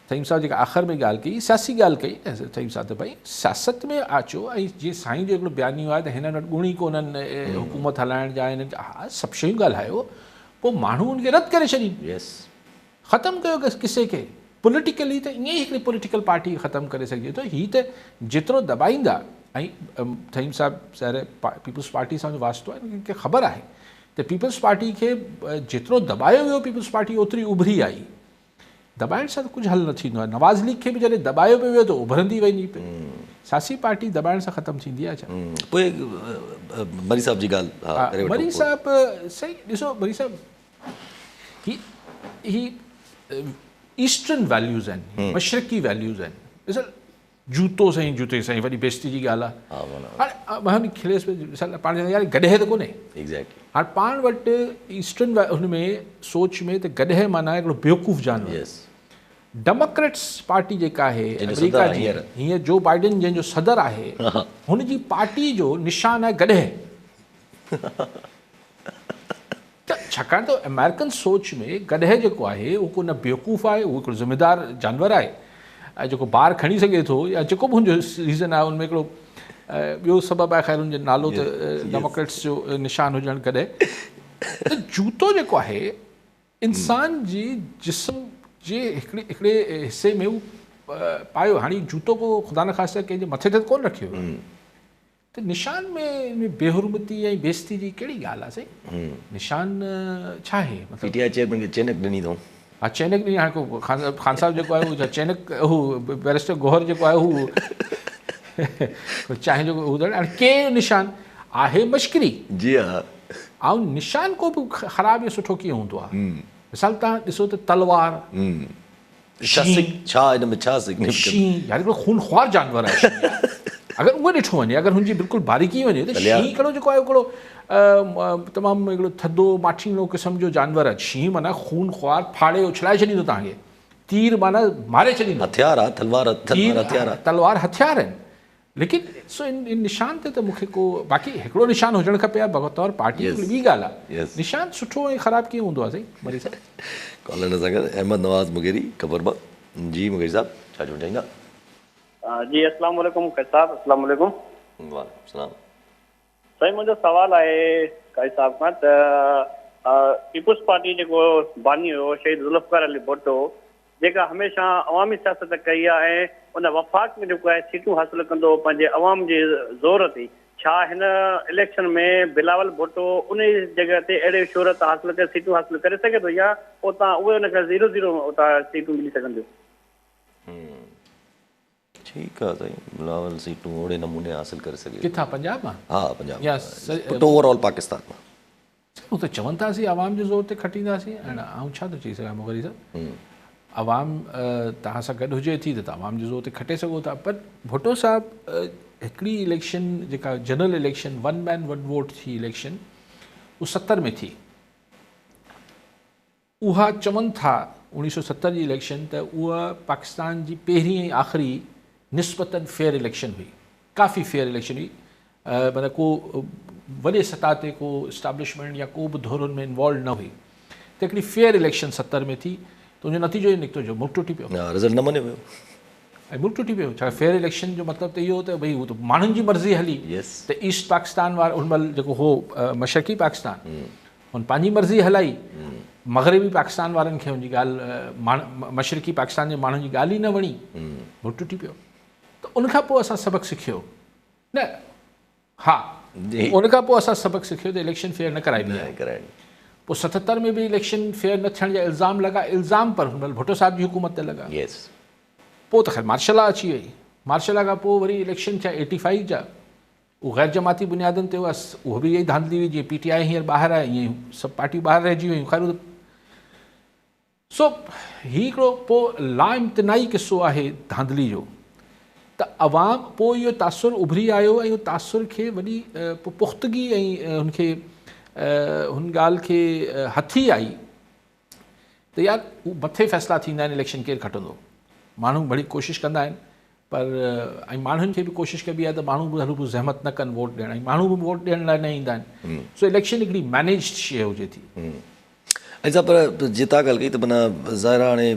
B: थहीम साहिबु जेका आख़िर में ॻाल्हि कई, सियासी ॻाल्हि कई थहीम साहिबु, त भई सियासत में अचो। ऐं जीअं साईं जो हिकिड़ो बयानियो आहे त हिननि वटि गुण ई कोन्हनि हुकूमत हलाइण जा, हिननि हा सभु शयूं ॻाल्हायो, पोइ माण्हू उनखे रद्द करे छॾीनि।
A: यस,
B: ख़तमु कयो किसे खे पॉलिटिकली, त ईअं ई हिकिड़ी पॉलिटिकल पार्टी ख़तमु करे सघिजे थो। हीअ त जेतिरो दॿाईंदा, ऐं थहीम साहिबु ज़ाहिर पीपल्स पार्टी सां जो वास्तो आहे, उनखे ख़बर आहे त पीपल्स पार्टी खे जेतिरो दॿायो वियो, पीपल्स पार्टी ओतिरी उभरी आई। दॿाइण सां त कुझु हल न थींदो आहे। नवाज़ लीग खे बि जॾहिं दॿायो पियो वियो त उभरंदी वञी पई। सियासी पार्टी दॿाइण सां ख़तमु थींदी आहे छा?
A: पोइ मरी साहिब जी ॻाल्हि,
B: मरी साहिबु सही ॾिसो, मरी साहिबु ही ही ईस्टर्न वैल्यूज़ आहिनि, मशरक़ी वैल्यूज़ आहिनि। ॾिसो जूतो साईं, जूते साईं वॾी बेइज़ती जी ॻाल्हि आहे। हाणे मां खिलेस मिसाल पाण चवंदा यार गॾे त कोन्हे।
A: एग्ज़ैक्टली।
B: हाणे पाण वटि ईस्टर्न हुन में सोच में त गॾे माना हिकिड़ो बेवकूफ़ जानवर।
A: यस।
B: डेमोक्रेट्स पार्टी जेका आहे अमेरिका जी, हींअर जो बाइडन जंहिंजो सदर आहे, हुनजी पार्टी जो निशान आहे गॾे। त छाकाणि त अमेरिकन सोच में गॾे जेको आहे उहो को न बेवकूफ़ आहे, उहो हिकिड़ो ज़िम्मेदार जानवर आहे ऐं जेको बार खणी सघे थो या जेको बि हुनजो रीज़न आहे, उन में हिकिड़ो ॿियो सबबु आहे, ख़ैर हुनजो नालो त डेमोक्रेट्स जो निशान हुजणु गॾे। त जूतो जेको आहे इंसान जी जिस्म जे हिकिड़े हिकिड़े हिसे में उहो पायो। हाणे जूतो को ख़ुदा न ख़ास्ता कंहिंजे मथे ते त कोन रखियो, त निशान में बेहुरमती ऐं बेइज़ती जी कहिड़ी ॻाल्हि आहे साईं? निशान छा आहे?
A: मतिलबु पीटीआई चेयरमैन खे चेनक ॾिनी अथऊं।
B: हा, चेनक ॾिनी। हाणे को ख़ान साहिबु जेको आहे उहो चेनक, हू बैरिस्टर गौहर जेको आहे हू चांहि जो हू। हाणे के निशान आहे मश्किरी।
A: जी हा।
B: ऐं निशान को बि ख़राबु या सुठो कीअं हूंदो आहे? मिसाल तव्हां ॾिसो त तलवार,
A: छा हिन में छा
B: शींहं, यार हिकिड़ो खूनख्वार जानवर आहे। अगरि उहो ॾिठो वञे, अगरि हुनजी बिल्कुलु बारीकी वञे त शींहं हिकिड़ो जेको आहे हिकिड़ो तमामु हिकिड़ो थधो माठीनो क़िस्म जो जानवर आहे। शींहं माना खूनख्वार, फाड़े उछलाए छॾींदो तव्हांखे, तीर माना मारे छॾींदो।
A: हथियार आहे तलवार, हथियार आहे,
B: तलवार हथियार आहिनि। लेकिन सो इन निशान ते त मूंखे को बाक़ी हिकिड़ो निशान हुजणु खपे हा बतौर पार्टी, ॿी ॻाल्हि आहे। निशान सुठो ऐं ख़राबु कीअं हूंदो आहे साईं? मरी साहिबु
A: कॉलर सां गॾु अहमद नवाज़ मुगेरी ख़बर मां। जी मुगेरी साहिबु, छा चवणु चाहींदा?
G: जी अस्सलाम वालेकुम काज़ी साहिबु। अस्सलाम वालेकुम।
A: वालेकुम सलाम।
G: साईं मुंहिंजो सवाल आहे काज़ी साहिबु खां त पीपल्स पार्टी जेको बानी हुयो शहीद ज़ुल्फ़िकार अली भुट्टो, जेका हमेशा अवामी सियासत कई आहे ऐं उन वफ़ाक़ में जेको आहे सीटूं हासिल कंदो पंहिंजे अवाम जे ज़ोर ते, छा हिन इलेक्शन में बिलावल भुट्टो उन जॻह ते अहिड़ी शोहरत हासिल करे सीटूं हासिल करे सघे थो या उतां उहे हुनखे 0-0 उतां सीटूं मिली सघंदियूं?
A: ठीकु आहे साईं, बिलावल सीटूं अहिड़े नमूने हासिल करे सघे।
B: किथां? पंजाब मां?
A: हा, पंजाब या ओवरऑल पाकिस्तान मां।
B: हू त चवनि था असीं अवाम जे ज़ोर ते खटींदासीं। ऐं आउं छा थो चई सघां मुगरी साहिबु, अवाम तव्हां सां गॾु हुजे थी त तव्हां अवाम जे ज़ोर ते खटे सघो था। पर भुट्टो साहिबु हिकिड़ी इलेक्शन जेका जनरल इलेक्शन 1 मैन 1 वोट थी इलेक्शन, उहो 70 में थी। उहा चवनि था 1970 जी इलेक्शन त उहा पाकिस्तान जी पहिरीं ऐं आख़िरी निस्बतन फेयर इलेक्शन हुई, काफ़ी फेयर इलेक्शन हुई। माना को वॾे सतह ते को इस्टेब्लिशमेंट या को बि धुर हुन में इन्वॉल्व न हुई, त हिकिड़ी फेयर इलेक्शन 70 में थी। त हुनजो नतीजो इहो निकितो जो मुल्क टुटी पियो,
A: रिज़ल्ट न मञियो वियो
B: ऐं मुल्क टुटी पियो। छा फेयर इलेक्शन जो मतिलबु त इहो त भई उहो त माण्हुनि जी मर्ज़ी हली। त ईस्ट पाकिस्तान वारो हुन महिल जेको हो मशरक़ी पाकिस्तान, हुन पंहिंजी मर्ज़ी हलाई, मग़रिबी पाकिस्तान वारनि खे हुनजी ॻाल्हि, मशरक़ी पाकिस्तान जे माण्हुनि जी ॻाल्हि ई न वणी, मुल्क टुटी पियो। त उनखां पोइ असां सबक़ु सिखियो न, हा उनखां पोइ असां सबक़ु सिखियो त इलेक्शन फेयर न कराइबी आहे। पोइ 77 में बि इलेक्शन फेयर न थियण जा इल्ज़ाम लॻा, इल्ज़ाम पर हुन महिल भुट्टो साहिब जी हुकूमत ते लॻा।
A: यस।
B: पोइ त ख़ैर मार्शल लॉ अची वई, मार्शल खां पोइ वरी इलेक्शन थिया 85 जा, उहो ग़ैर जमाती बुनियादनि ते हुआ, उहो बि इहा ई धांधली हुई, जीअं पीटीआई हींअर ॿाहिरि आहे ईअं सभु पार्टियूं ॿाहिरि रहिजी वयूं। ख़ैर सो हीउ हिकिड़ो पोइ लाइम्तनाई क़िसो आहे धांधली जो, त अवाम पोइ इहो तासुर उभरी आयो ऐं उहो तासुर खे वॾी पुख़्तगी ऐं हुनखे हुन ॻाल्हि खे हथी आई त यार मथे फ़ैसिला थींदा आहिनि, इलेक्शन केरु खटंदो, माण्हू बड़ी कोशिशि कंदा आहिनि पर ऐं माण्हुनि खे बि कोशिशि कबी आहे त माण्हू बि हलू ज़हमत न कनि वोट ॾियण, ऐं माण्हू बि वोट ॾियण लाइ न ईंदा आहिनि। सो इलेक्शन हिकिड़ी मैनेज्ड शइ हुजे थी।
A: ऐं पर जीअं तव्हां ॻाल्हि कई त माना ज़ाहिर आहे हाणे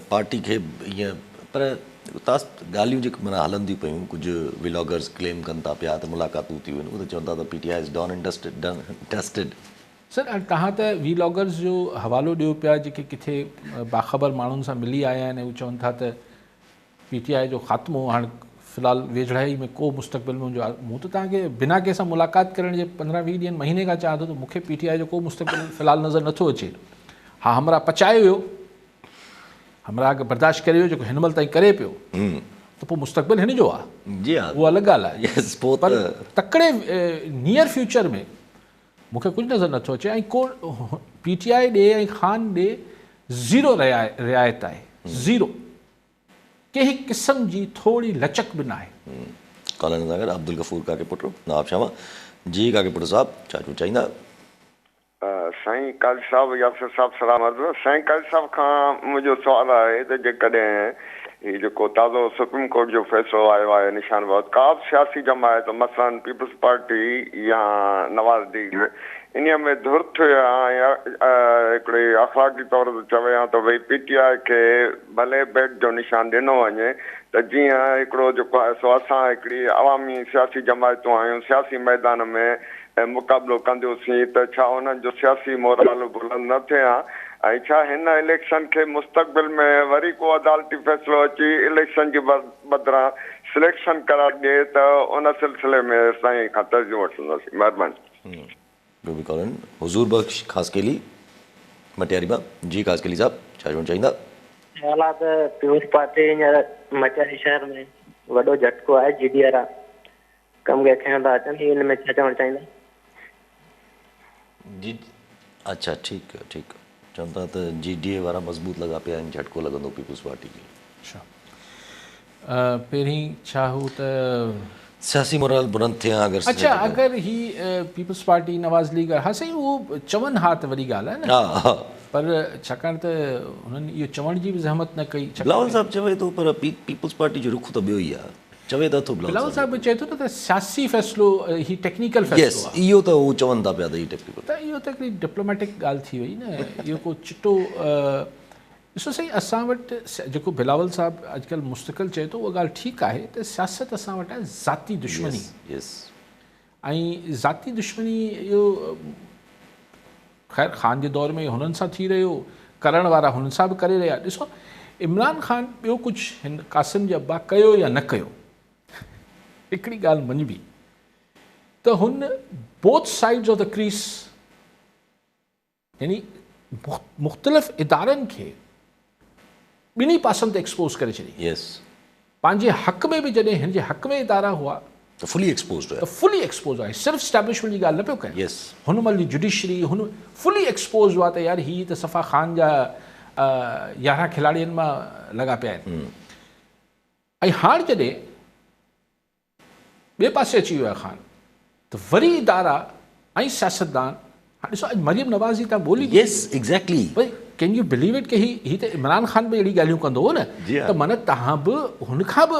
A: पार्टी खे ईअं, पर तास ॻाल्हियूं जेके माना हलंदियूं पयूं, कुझु व्लॉगर्स क्लेम कनि था पिया त मुलाक़ातूं थी वञनि, उहे त चवनि था त PTI is done and dusted.
B: Sir तव्हां त व्लॉगर्स जो हवालो ॾियो पिया जेके किथे बाख़बर माण्हुनि सां मिली आया आहिनि, उहे चवनि था त पीटीआई जो ख़ात्मो हाणे फ़िलहाल वेझड़ाई में को मुस्तक़बिल मुंहिंजो। मूं त तव्हांखे बिना कंहिं सां मुलाक़ात करण जे 15-20 ॾींहनि महीने खां चवां थो त मूंखे पीटीआई जो को मुस्तक़बिल फ़िलहाल नज़र नथो अचे। हा, हमरा पचाए वियो, हमरा बर्दाश्त करे वियो, जेको हिन महिल ताईं करे पियो, त पोइ मुस्तक़बिल हिन जो आहे,
A: जी हा,
B: उहा अलॻि ॻाल्हि आहे। पर तकड़े नियर फ्यूचर में मूंखे कुझु नज़र नथो अचे ऐं को पीटीआई ॾे ऐं ख़ान ॾे ज़ीरो रिआयत आहे, ज़ीरो, कंहिं क़िस्म जी थोरी लचक बि न आहे।
A: कॉलर सां गॾु अब्दुल गफ़ूर काके पुट नवाब शाह जी। काके पुट साहिबु, छा चवणु चाहींदा?
D: साईं काज़ी साहिबु, यासिर साहिबु सलाम अर्ज़। साईं काज़ी साहिब खां मुंहिंजो सुवालु आहे त जेकॾहिं हीउ जेको ताज़ो सुप्रीम कोर्ट जो फ़ैसिलो आयो आहे निशान बाबति, का बि सियासी जमायत मसलन पीपल्स पार्टी या नवाज़ लीग इन्हीअ में धुर थियो आहे या हिकिड़ी अख़लाक़ी तौर ते चवे हा त भई पीटीआई खे भले बैट जो निशान ॾिनो वञे त जीअं हिकिड़ो जेको आहे सो असां हिकिड़ी अवामी सियासी जमायतूं आहियूं, सियासी मैदान में मुक़ाबिलो कंदियोसीं, त छा उन्हनि जो सियासी मोराल बुलंद न थिए हा? ऐं छा हिन इलेक्शन खे मुस्तक़बिल में वरी को अदालती फ़ैसिलो अची इलेक्शन जी बदिरां सिलेक्शन करार ॾिए त उन सिलसिले में साईं खां तर्जीह वठंदासीं। महिरबानी।
A: हुज़ूर बख़्श ख़ासकेली मटियारी मां। जी ख़ासकेली साहिबु, छा चवणु चाहींदा?
H: ख़्याल आहे त पीपल्स पार्टी हींअर मटियारी शहर में वॾो झटको आहे, जी डी वारा कम खे खणंदा अचनि, हिन में छा चवणु चाहींदा?
A: जी अच्छा, ठीकु आहे, ठीकु। चवनि था त जी डी ए वारा मज़बूत लॻा पिया आहिनि, झटको लॻंदो पीपल्स पार्टी खे।
B: अच्छा, पहिरीं छा हो त
A: सियासी मोराल बुलंद थिए अगरि।
B: अच्छा, अगरि ही पीपल्स पार्टी नवाज़ लीग, हा साईं, उहो चवनि हा त वॾी ॻाल्हि आहे न, पर छाकाणि त हुननि इहो चवण जी बि ज़हमत न कई।
A: बिलावल साहिबु चवे थो, पर पीपल्स पार्टी जो रुख त ॿियो ई आहे, चवे त थो
B: बिलावल साहिबु चए थो त सियासी फ़ैसिलो ही टेक्निकल फ़ैसिलो
A: आहे, इहो त हू चवनि था पिया त हीउ टेक्निकल,
B: त इहो त हिकिड़ी डिप्लोमेटिक ॻाल्हि थी वई न, इहो को चिटो। ॾिसो साईं, असां वटि जेको बिलावल साहिबु अॼुकल्ह मुस्तक़िल चए थो उहा ॻाल्हि ठीकु आहे त सियासत असां वटि आहे ज़ाती दुश्मनी, ऐं ज़ाती दुश्मनी इहो ख़ैर ख़ान जे दौर में हुननि सां थी रहियो, करण वारा हुननि सां बि करे रहिया। ॾिसो, इमरान ख़ान ॿियो कुझु हिन क़ासिम जे अब्बा कयो या न कयो, हिकिड़ी ॻाल्हि मञिबी त हुन both sides of the crease, यानी मुख़्तलिफ़ इदारनि खे ॿिन्ही पासनि ते एक्सपोज़ करे छॾी।
A: यस,
B: पंहिंजे हक़ में बि जॾहिं हिन जे हक़ में इदारा हुआ
A: त फुली एक्सपोज़
B: त फुली एक्सपोज़ आहे, सिर्फ़ एस्टेब्लिशमेंट जी ॻाल्हि न पियो कयां।
A: यस,
B: हुन महिल जी जुडिशरी हुन फुली एक्सपोज़ हुआ त यार हीअ त सफ़ा ख़ान जा 11 खिलाड़ियुनि मां लॻा पिया आहिनि। ऐं हाणे जॾहिं ॿिए पासे अची वियो आहे ख़ान, त वरी इदारा ऐं सियासतदान, हाणे ॾिसो अॼु मरियम नवाज़ जी तव्हां ॿोली,
A: यस एग्ज़ैक्टली,
B: भई can you believe it कि ही त इमरान ख़ान बि अहिड़ी ॻाल्हियूं कंदो हो न, त माना तव्हां बि हुनखां बि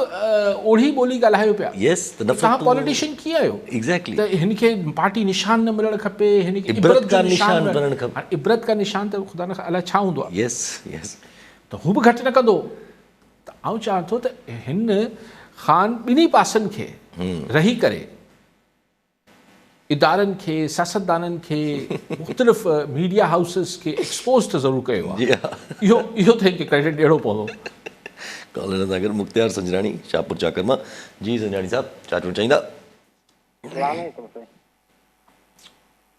B: ओड़ी ॿोली ॻाल्हायो पिया।
A: यस,
B: तव्हां पॉलिटिशियन कीअं आहियो?
A: एग्ज़ैक्टली,
B: त हिनखे पार्टी निशान न मिलणु खपे, हिनखे
A: इबरत का निशान बणणु खपे।
B: इबरत का निशान त ख़ुदा न अलाए छा हूंदो आहे।
A: यस यस,
B: त हू बि घटि न कंदो। त आउं चवां थो त हिन ख़ान ॿिन्ही पासनि खे रही करे इदारनि खे, सियासतदाननि खे, मुख़्तलिफ़ मीडिया हाउसिस खे एक्सपोज़ त ज़रूरु कयो आहे। इहो इहो त हिनखे क्रेडिट ॾियणो पवंदो।
A: कॉलर सां गॾु मुख्तियार संजराणी शाहपुर चाकर मां। जी संजराणी साहिबु, छा चवणु चाहींदा?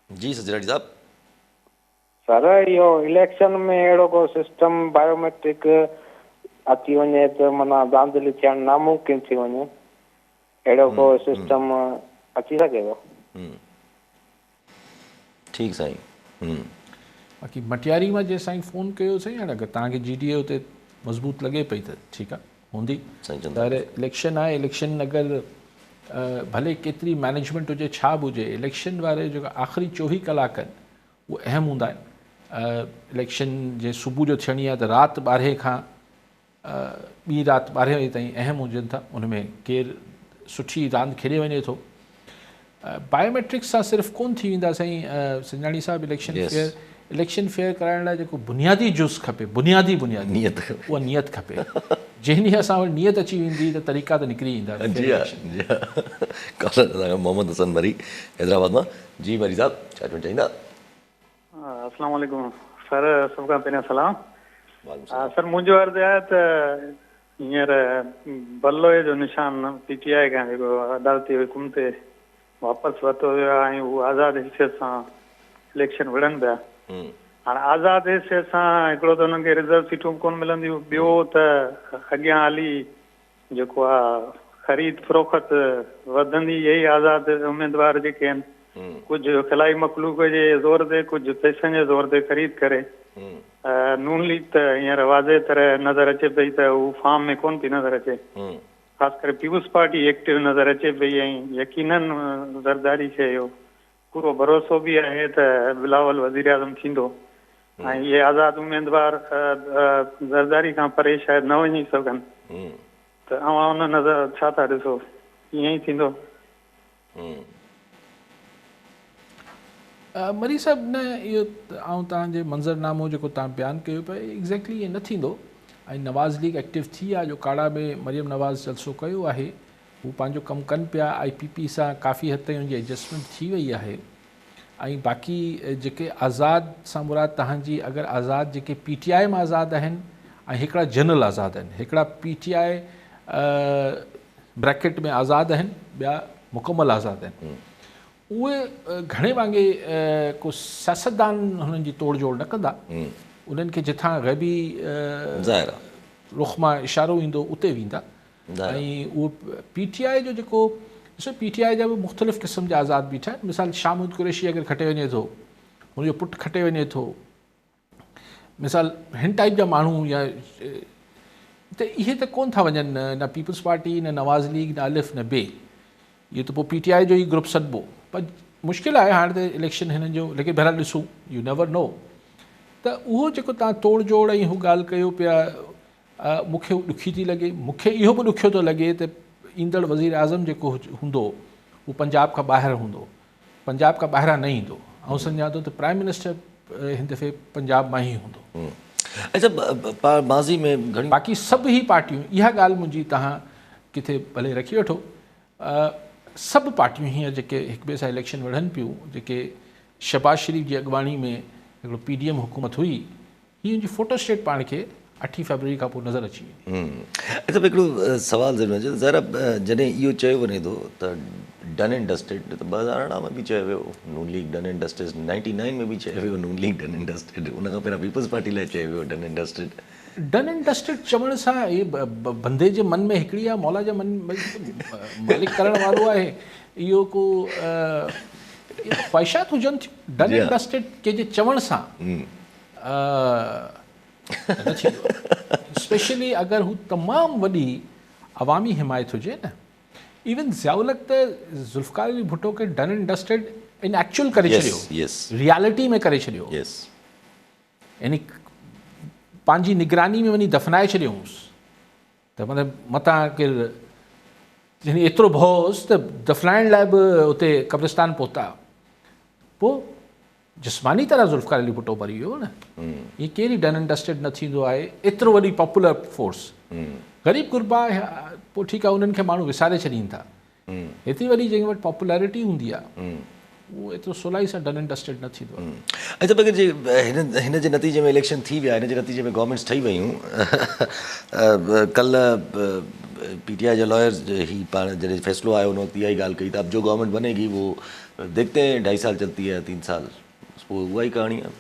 A: जी संजराणी साहिबु।
I: सर, इहो इलेक्शन में अहिड़ो को सिस्टम बायोमेट्रिक
H: अची वञे त माना धांधली थियणु नामुमकिन थी वञे, अहिड़ो को सिस्टम अची सघे थो।
A: ठीकु साईं।
B: बाक़ी मटियारी मां जे साईं फ़ोन कयो साईं, हाणे अगरि तव्हांखे जी डी ए हुते मज़बूत लॻे पई त ठीकु आहे, हूंदी। पर इलेक्शन आहे, इलेक्शन अगरि भले केतिरी मैनेजमेंट हुजे छा बि हुजे, इलेक्शन वारे जेको आख़िरी 24 कलाक आहिनि उहे अहम हूंदा आहिनि। इलेक्शन जे सुबुह जो थियणी आहे त राति 12 खां ॿी राति 12 बजे ताईं अहम हुजनि था, उन में केरु सुठी रांदि खेॾे वञे थो। बायोमेट्रिक्स सां सिर्फ़ु कोन थी वेंदा साईं संजाणी साहिबु, इलेक्शन फेयर कराइण लाइ जेको बुनियादी जुज़ खपे, बुनियादी नियत, उहा नियत खपे। जंहिं ॾींहुं असां वटि नियत अची वेंदी त तरीक़ा त निकिरी ईंदा।
A: जी हा, जी हा। कॉलर मोहम्मद हसन मरी हैदराबाद मां। जी मरी साहिबु, छा चवणु चाहींदा?
I: अस्सलाम वालेकुम सर, सभ खां पहिरियां सलाम। सर मुंहिंजो अर्ज़ु आहे त हींअर बलोए जो निशान पी टी I खां जेको अदालती हुकुम ते वापसि वरितो वियो आहे ऐं हू आज़ाद हैसियत सां इलेक्शन विढ़नि पिया। हाणे आज़ाद हैसियत सां हिकिड़ो त हुननि खे रिज़र्व सीटूं बि कोन मिलंदियूं, ॿियो त अॻियां हली जेको आहे ख़रीद फ़रोख़्त वधंदी। इहे ई आज़ाद उमेदवार जेके आहिनि कुझु खिलाई मख़लूक जे ज़ोर ते, कुझु पैसनि जे ज़ोर ते ख़रीद करे। नून लीग त हींअर वाज़े तरह नज़र अचे पई त हू फॉर्म में कोन पई नज़र अचे, ख़ासि करे पीपल्स पार्टी एक्टिव नज़र अचे पई ऐं यकीनन ज़रदारी खे इहो पूरो भरोसो बि आहे त बिलावल वज़ीर आज़म थींदो ऐं इहे आज़ाद उमेदवार ज़रदारी खां परे शायदि न वञी सघनि। त अवां उन नज़र छा था ॾिसो, ईअं ई थींदो?
B: मरी साहिबु, न इहो आउं तव्हांजे मंज़रनामो जेको तव्हां बयानु कयो पिया एग्ज़ैक्टली ईअं न थींदो। ऐं नवाज़ लीग एक्टिव थी आहे, जो काड़ा में मरियम नवाज़ जलसो कयो आहे, हू पंहिंजो कमु कनि पिया। I P P सां काफ़ी हद ताईं हुनजी एडजस्टमेंट थी वई आहे। ऐं बाक़ी जेके आज़ाद सां मुराद तव्हांजी, अगरि आज़ाद जेके पी टी I मां आज़ाद आहिनि ऐं हिकिड़ा जनरल आज़ाद आहिनि, हिकिड़ा पी टी I bracket में आज़ाद आहिनि, ॿिया मुकमल आज़ाद आहिनि, उहे घणे भाङे को सियासतदान हुननि जी तोड़ जोड़ न कंदा। उन्हनि खे जिथां ग़ैबी रुख मां इशारो ईंदो उते वेंदा। ऐं उहो पी टी I जो जेको ॾिसो, पी टी I जा बि मुख़्तलिफ़ क़िस्म जा आज़ाद बीठा आहिनि। मिसाल शाह महमूद कुरैशी अगरि खटे वञे थो, हुनजो पुटु खटे वञे थो, मिसाल हिन टाइप जा माण्हू या त इहे त कोन था वञनि, न पीपल्स पार्टी, न नवाज़ लीग, न अलिफ, न बे, इहो त पोइ पी टी I जो ई ग्रुप सॾिबो। पर मुश्किल आहे हाणे त इलेक्शन हिननि जो, लेकिन बहरहाल ॾिसूं, you never know. त उहो जेको तव्हां तोड़ जोड़ ऐं हू ॻाल्हि कयो पिया, मूंखे ॾुखी थी लॻे। मूंखे इहो बि ॾुखियो थो लॻे त ईंदड़ वज़ीर आज़म जेको हूंदो उहो पंजाब खां ॿाहिरि हूंदो, पंजाब खां ॿाहिरां न ईंदो। ऐं सम्झां थो त प्राइम मिनिस्टर हिन दफ़े पंजाब मां ई हूंदो।
A: अच्छा, माज़ी में घणी
B: बाक़ी सभु ई पार्टियूं, इहा ॻाल्हि मुंहिंजी तव्हां किथे भले रखी वठो, सभु पार्टियूं हींअर जेके हिक ॿिए सां इलेक्शन विढ़नि पियूं, जेके शहबाज़ शरीफ़ जी अॻवानी में हिकिड़ो पी डी एम हुकूमत हुई, हीअ हुनजी फोटो स्टेट पाण खे 8 फ़रवरी खां पोइ नज़र अची वेंदी।
A: अच्छा, हिकिड़ो सवाल ज़रूरु अचे, ज़रा जॾहिं इहो चयो वञे थो त डन एंड डस्टेड, त 2018 में बि चयो वियो Noon league done and dusted, 99 में बि चयो वियो नून लीग डन एंड डस्टेड, उन खां पहिरियां पीपल्स पार्टी लाइ चयो वियो done and dusted.
B: Done and dusted चवण सां इहे बंदे जे मन में हिकिड़ी आहे, मौला जे मन में मालिक करण वारो आहे, इहो को ख़्वाहिशात हुजनि थियूं। डन एंड डस्टेड कंहिंजे चवण सां न थींदो, स्पेशली अगरि हू तमामु वॾी अवामी हिमायत हुजे न। इवन ज़ियाउल त ज़ुल्फ़िकार अली भुट्टो खे done and dusted in actual करे छॾियो, रियलिटी में करे छॾियो, यानी पंहिंजी निगरानी में वञी दफ़नाए छॾियोसि त मतिलबु मतां केरु, यानी एतिरो भउ हुउसि त दफ़नाइण लाइ बि उते क़ब्रिस्तान पहुता। पोइ जिस्मानी तरह ज़ुल्फ़िकार अली भुट्टो मरी वियो न। इहे केरु डन एंड डस्टेड न थींदो आहे, एतिरो वॾी पॉपुलर फोर्स। ग़रीब गुरबा पोइ ठीकु आहे, उन्हनि खे माण्हू विसारे छॾीनि था, एतिरी वॾी जंहिं वटि पॉपुलरिटी हूंदी आहे उहो एतिरो सुलाई सां डन एंड डस्टेड न थींदो आहे।
A: अच्छा, बगैर जे हिन जे नतीजे में इलेक्शन थी विया, हिन जे नतीजे में गवर्नमेंट्स ठही वयूं। कल्ह पी टी I जा लॉयर्स ही पाण जॾहिं फ़ैसिलो आयो उन वक़्तु इहा ई ॻाल्हि कई त अब जो गवर्नमेंट बनेगी वो देखते हैं 2.5 साल चलती है 3 साल, पोइ उहा ई कहाणी आहे।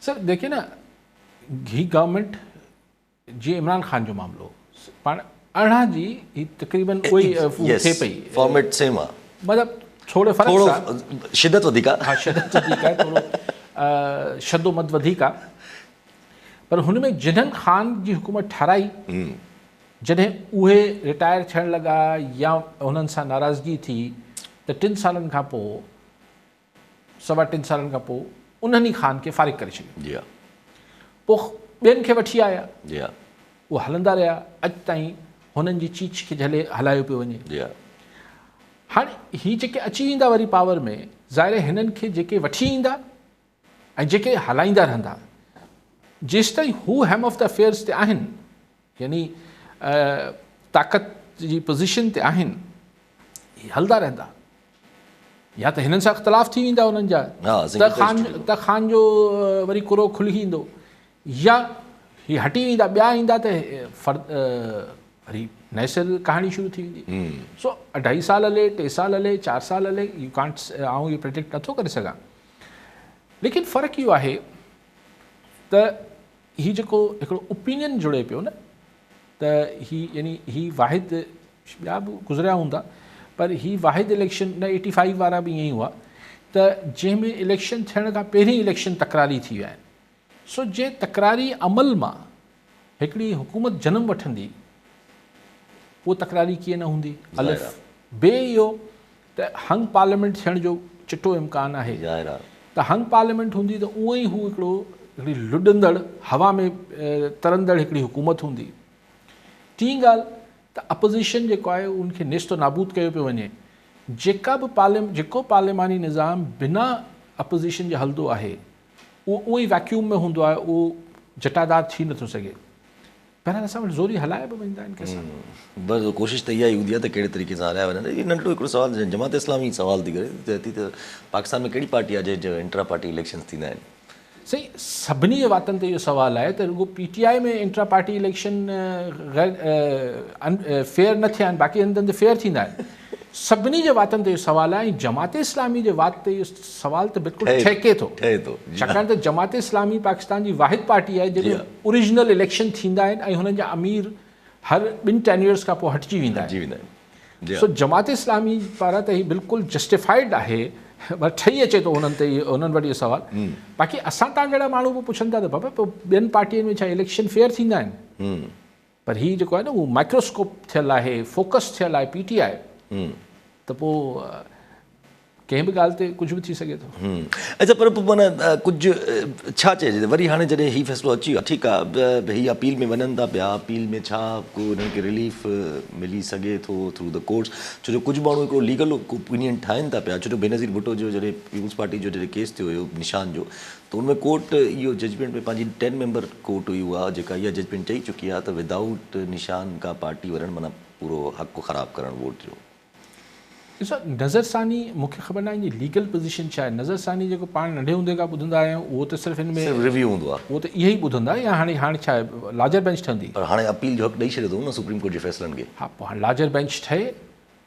B: सर देखिए ना, ही गवर्नमेंट जीअं इमरान ख़ान जो मामिलो पाण 18 जी ही तक़रीबन उहा ई थिए पई,
A: फॉर्मेट सेम आहे,
B: मतिलबु थोरो फ़र्क़ु
A: सां, शिदत वधीक आहे,
B: हा शिदत वधीक आहे, थोरो शदोमद वधीक आहे, पर हुन में जिन्हनि ख़ान जी हुकूमत ठाराई, जॾहिं उहे रिटायर थियणु लॻा या हुननि सां नाराज़गी थी त 3 सालनि खां पोइ, 3.25 सालनि खां पोइ उन्हनि ई ख़ान खे फ़ारिग करे छॾियो।
A: जी हा।
B: पोइ ॿियनि खे वठी आया।
A: जी हा।
B: उहे हलंदा रहिया, अॼु ताईं हुननि जी चीच खे झले हलायो पियो वञे।
A: जी हा।
B: हाणे ही जेके अची ईंदा वरी पावर में, ज़ाहिर आहे हिननि खे जेके वठी ईंदा ऐं जेके हलाईंदा रहंदा, जेसि ताईं हू हेम ऑफ the affairs ते आहिनि, यानी ताक़त जी पोज़ीशन ते आहिनि, हलंदा रहंदा। या त हिननि सां इख़्तिलाफ़ थी वेंदा हुननि जा, त ख़ान जो वरी कुरो खुली ईंदो, या ही हटी वेंदा, ॿिया ईंदा त वरी नए सिर कहाणी शुरू थी वेंदी। सो 2.5 साल हले, 3 साल हले, 4 साल हले, you can't, आउं इहो प्रेडिक्ट नथो करे सघां। लेकिन फ़र्क़ु इहो आहे त ही जेको हिकिड़ो ओपिनियन जुड़े पियो न, त ही यानी ही वाहिद, ॿिया बि गुज़रिया हूंदा, पर ही वाहिद इलेक्शन न 85 वारा बि ईअं ई हुआ, त जंहिंमें इलेक्शन थियण खां पहिरीं इलेक्शन तकरारी थी विया आहिनि। सो जंहिं तकरारी अमल मां हिकिड़ी हुकूमत जनम वठंदी, उहो तकरारी कीअं न हूंदी? अलिफ। बे इहो त हंग पार्लियामेंट थियण जो चिटो इम्कान आहे, त हंग पार्लियामेंट हूंदी त उअं ई हू हिकिड़ो हिकिड़ी लुॾंदड़ हवा में तरंदड़ हिकिड़ी हुकूमत हूंदी। टीं ॻाल्हि त अपोज़िशन जेको आहे उनखे नेस्तो नाबूद कयो पियो वञे। जेका बि जेको पार्लियामानी निज़ाम बिना अपोज़िशन जे हलंदो आहे, उहो उहो ई वैक्यूम में हूंदो आहे, उहो जटादार थी नथो सघे। बहरहाल असां वटि ज़ोरी हलाया बि वेंदा आहिनि कंहिंसां,
A: बसि कोशिशि त इहा ई हूंदी आहे त कहिड़े तरीक़े सां हलाया वञनि। इहो नंढड़ो हिकिड़ो सुवालु, जमात इस्लामी सवाल थी करे, चए थी त पाकिस्तान में कहिड़ी पार्टी आहे जंहिं इंट्रा पार्टी इलेक्शन थींदा आहिनि?
B: सही, सभिनी जे वातनि ते इहो सुवालु आहे त रुगो पीटीआई में इंट्रा पार्टी इलेक्शन ग़ैर फेयर न थिया आहिनि, बाक़ी हंधनि ते फेयर थींदा आहिनि। सभिनी जे वातनि ते इहो सुवालु आहे ऐं जमात इस्लामी जे वात ते इहो सवालु त बिल्कुलु ठहिके थो,
A: ठहे थो,
B: छाकाणि त जमात इस्लामी पाकिस्तान जी वाहिद पार्टी आहे जंहिंमें ओरिजिनल इलेक्शन थींदा आहिनि ऐं हुननि जा अमीर हर 2 टेन्यूर्स खां पोइ हटिजी वेंदा आहिनि। सो जमात इस्लामी पारां त हीउ बिल्कुलु जस्टिफाइड आहे, पर ठही अचे थो हुननि ते, हुननि वटि इहो सुवालु। बाक़ी असां तव्हां जहिड़ा माण्हू बि पुछनि था त बाबा पोइ ॿियनि पार्टियुनि में छा इलेक्शन फेयर थींदा आहिनि? पर हीउ जेको आहे न उहो माइक्रोस्कोप थियल आहे, फोकस थियल आहे पीटीआई, त पोइ कंहिं बि ॻाल्हि ते कुझु बि थी सघे थो।
A: अच्छा, पर पोइ माना कुझु छा चइजे? वरी हाणे जॾहिं हीउ फ़ैसिलो अची वियो, ठीकु आहे, हीअ अपील में वञनि था पिया, अपील में छा को हुननि खे रिलीफ मिली सघे थो थ्रू the courts? छो जो कुझु माण्हू हिकिड़ो लीगल ओपिनियन ठाहिनि था पिया, छो जो बेनज़ीर भुट्टो जो जॾहिं पीपल्स पार्टी जो जॾहिं केस थियो हुयो निशान जो, त हुन में कोर्ट इहो जजमेंट में पंहिंजी 10 मेंबर कोर्ट हुई उहा जेका इहा जजमेंट चई चुकी आहे त विदाउट निशान का पार्टी वञणु माना पूरो हक़ु ख़राबु करणु वोट जो।
B: ॾिसो, नज़रसानी मूंखे ख़बर न आहे लीगल पोज़ीशन छा आहे। नज़रसानी जेको पाण नंढे हूंदे खां ॿुधंदा आहियूं, उहो त सिर्फ़ु हिन में
A: रिव्यू हूंदो आहे,
B: उहो त इहो ई ॿुधंदा, या हाणे हाणे छा आहे, लार्जर बेंच ठहंदी,
A: पर हाणे अपील जो हक़ ॾेई छॾियो अथऊं न सुप्रीम कोर्ट जे फ़ैसिलनि खे।
B: हा, पोइ हाणे लार्जर बेंच ठहे,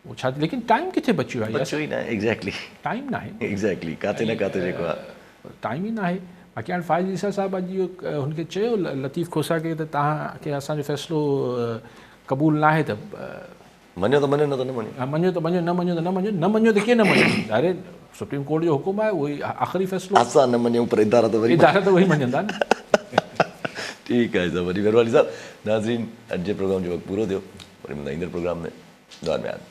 B: उहो छा, लेकिन टाइम किथे बचियो आहे?
A: बचियो ई न आहे, एग्ज़ैक्टली
B: टाइम न आहे,
A: एग्ज़ैक्टली काथे न काथे जेको आहे
B: टाइम ई न आहे। बाक़ी हाणे फ़ाइज़ ईसा साहिबु अॼु इहो हुनखे चयो लतीफ़ खोसा खे त तव्हांखे असांजो फ़ैसिलो क़बूल न आहे त
A: मञो त मञो, न त न मञो,
B: मञो त मञो, न मञो त न मञो, न मञो त कीअं न मञो? अरे सुप्रीम कोर्ट जो हुकुम आहे, उहो ई आख़िरी फ़ैसिलो।
A: असां न मञूं पर इदारा त वरी
B: इदारा त उहे ई मञंदा न।
A: ठीकु आहे साहिबु, वॾी महिरबानी साहिबु। नाज़रीन, अॼु जे प्रोग्राम जो वक़्तु पूरो थियो, वरी मिलंदा ईंदड़ प्रोग्राम में। दुआ में यादि।